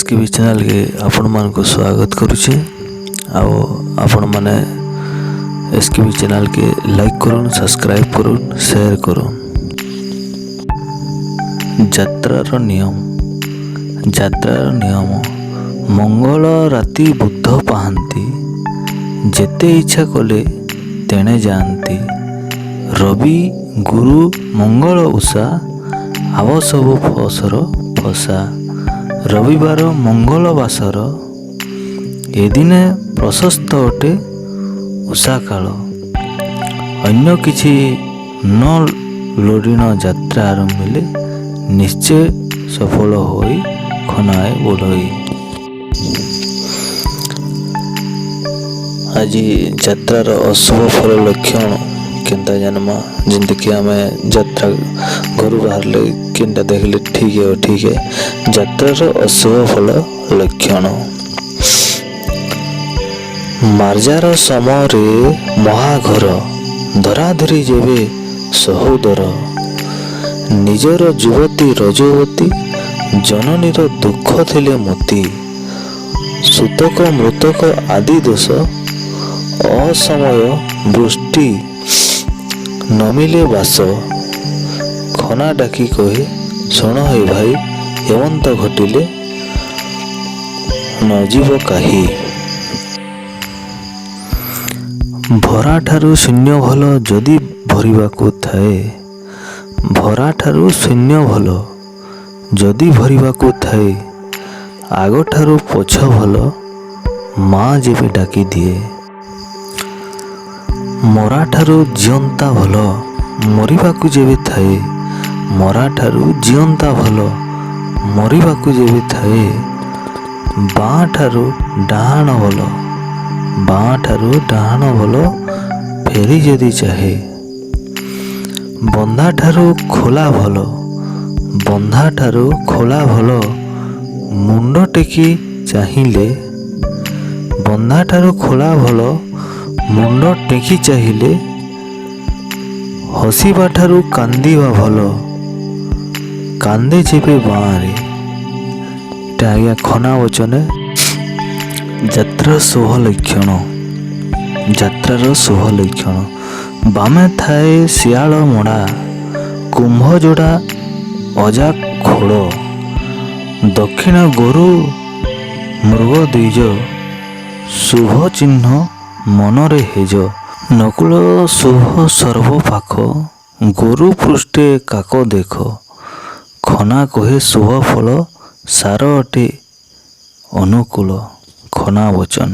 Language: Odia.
ଏସ୍ କେ ବି ଚ୍ୟାନେଲ୍କେ ଆପଣମାନଙ୍କୁ ସ୍ୱାଗତ କରୁଛେ। ଆଉ ଆପଣମାନେ ଏସ୍ କେ ବି ଚ୍ୟାନେଲ୍କେ ଲାଇକ୍ କରୁନ୍, ସବସ୍କ୍ରାଇବ୍ କରୁନ୍, ସେୟାର କରୁନ୍। ଯାତ୍ରାର ନିୟମ। ଯାତ୍ରାର ନିୟମ: ମଙ୍ଗଳ ରାତି ବୁଧ ପାହାନ୍ତି, ଯେତେ ଇଚ୍ଛା କଲେ ତେଣେ ଯାଆନ୍ତି। ରବି ଗୁରୁ ମଙ୍ଗଳ ଉଷା, ଆବ ସବୁ ଫସର ଫସା। ରବିବାର ମଙ୍ଗଳ ବାସର, ଏଦିନେ ପ୍ରଶସ୍ତ ଅଟେ ଉଷାକାଳ। ଅନ୍ୟ କିଛି ନ ଲୋଡ଼ିଣ ଯାତ୍ରା ଆରମ୍ଭିଲେ ନିଶ୍ଚୟ ସଫଳ ହୋଇ, ଖନାଏ ବୋଲଇ। ଆଜି ଯାତ୍ରାର ଅଶୁଭ ଫଳ ଲକ୍ଷଣ କେନ୍ତା ଜାନମା, ଯେମିତିକି ଆମେ ଯାତ୍ରା ଘରୁ ବାହାରିଲେ କେନ୍ଟା ଦେଖିଲେ ଠିକ୍ ହେବ? ଠିକ୍, ଯାତ୍ରାର ଅଶୁଭ ଫଳ ଲକ୍ଷଣ। ମାର୍ଜାର ସମୟରେ ମହାଘର, ଧରାଧରି ଯେବେ ସହୋଦର, ନିଜର ଯୁବତୀ ରଜବତୀ, ଜନନୀର ଦୁଃଖ ଥିଲେ ମତି, ସୂତକ ମୃତକ ଆଦି ଦୋଷ, ଅସମୟ ବୃଷ୍ଟି ନମିଲେ ବାସ। ଖନା ଡାକି କହେ ଶୁଣ ହେ ଭାଇ, ଏମନ୍ତ ଘଟିଲେ ନ ଯିବ କାହି। ଭରାଠାରୁ ଶୂନ୍ୟ ଭଲ ଯଦି ଭରିବାକୁ ଥାଏ, ଭରାଠାରୁ ଶୂନ୍ୟ ଭଲ ଯଦି ଭରିବାକୁ ଥାଏ। ଆଗଠାରୁ ପଛ ଭଲ ମା ଯେବେ ଡାକିଦିଏ। ମରାଠାରୁ ଜିଅନ୍ତା ଭଲ ମରିବାକୁ ଯେବେ ଥାଏ, ମରାଠାରୁ ଜିଅନ୍ତା ଭଲ ମରିବାକୁ ଯେବେ ଥାଏ। ବାଁ ଠାରୁ ଡାହାଣ ଭଲ, ବାଁ ଠାରୁ ଡାହାଣ ଭଲ ଫେରି ଯଦି ଚାହେଁ। ବନ୍ଧାଠାରୁ ଖୋଲା ଭଲ, ବନ୍ଧାଠାରୁ ଖୋଲା ଭଲ ମୁଣ୍ଡ ଟେକି ଚାହିଁଲେ, ବନ୍ଧାଠାରୁ ଖୋଲା ଭଲ ମୁଣ୍ଡ ଟେକି ଚାହିଁଲେ। ହସିବା ଠାରୁ କାନ୍ଦିବା ଭଲ, କାନ୍ଦେ ଯେବେ ବାଁରେ। ଏଇଟା ଆଜ୍ଞା ଖନା ବଚନେ। ଯାତ୍ରାର ଶୁଭ ଲକ୍ଷଣ। ଯାତ୍ରାର ଶୁଭ ଲକ୍ଷଣ: ବାମେ ଥାଏ ଶିଆଳ ମଡ଼ା, କୁମ୍ଭ ଯୋଡ଼ା ଅଜା ଖୋଳ, ଦକ୍ଷିଣ ଗୋରୁ ମୃଗ ଦ୍ୱିଜ, ଶୁଭ ଚିହ୍ନ ମନରେ ହେଜ। ନକୁଳ ଶୁଭ ସର୍ବ ପାଖ, ଗୋରୁ ପୃଷ୍ଠେ କାକ ଦେଖ। ଖନା କହେ ଶୁଭ ଫଳ ସାର ଅଟେ ଅନୁକୂଳ। ଖନା ବଚନ।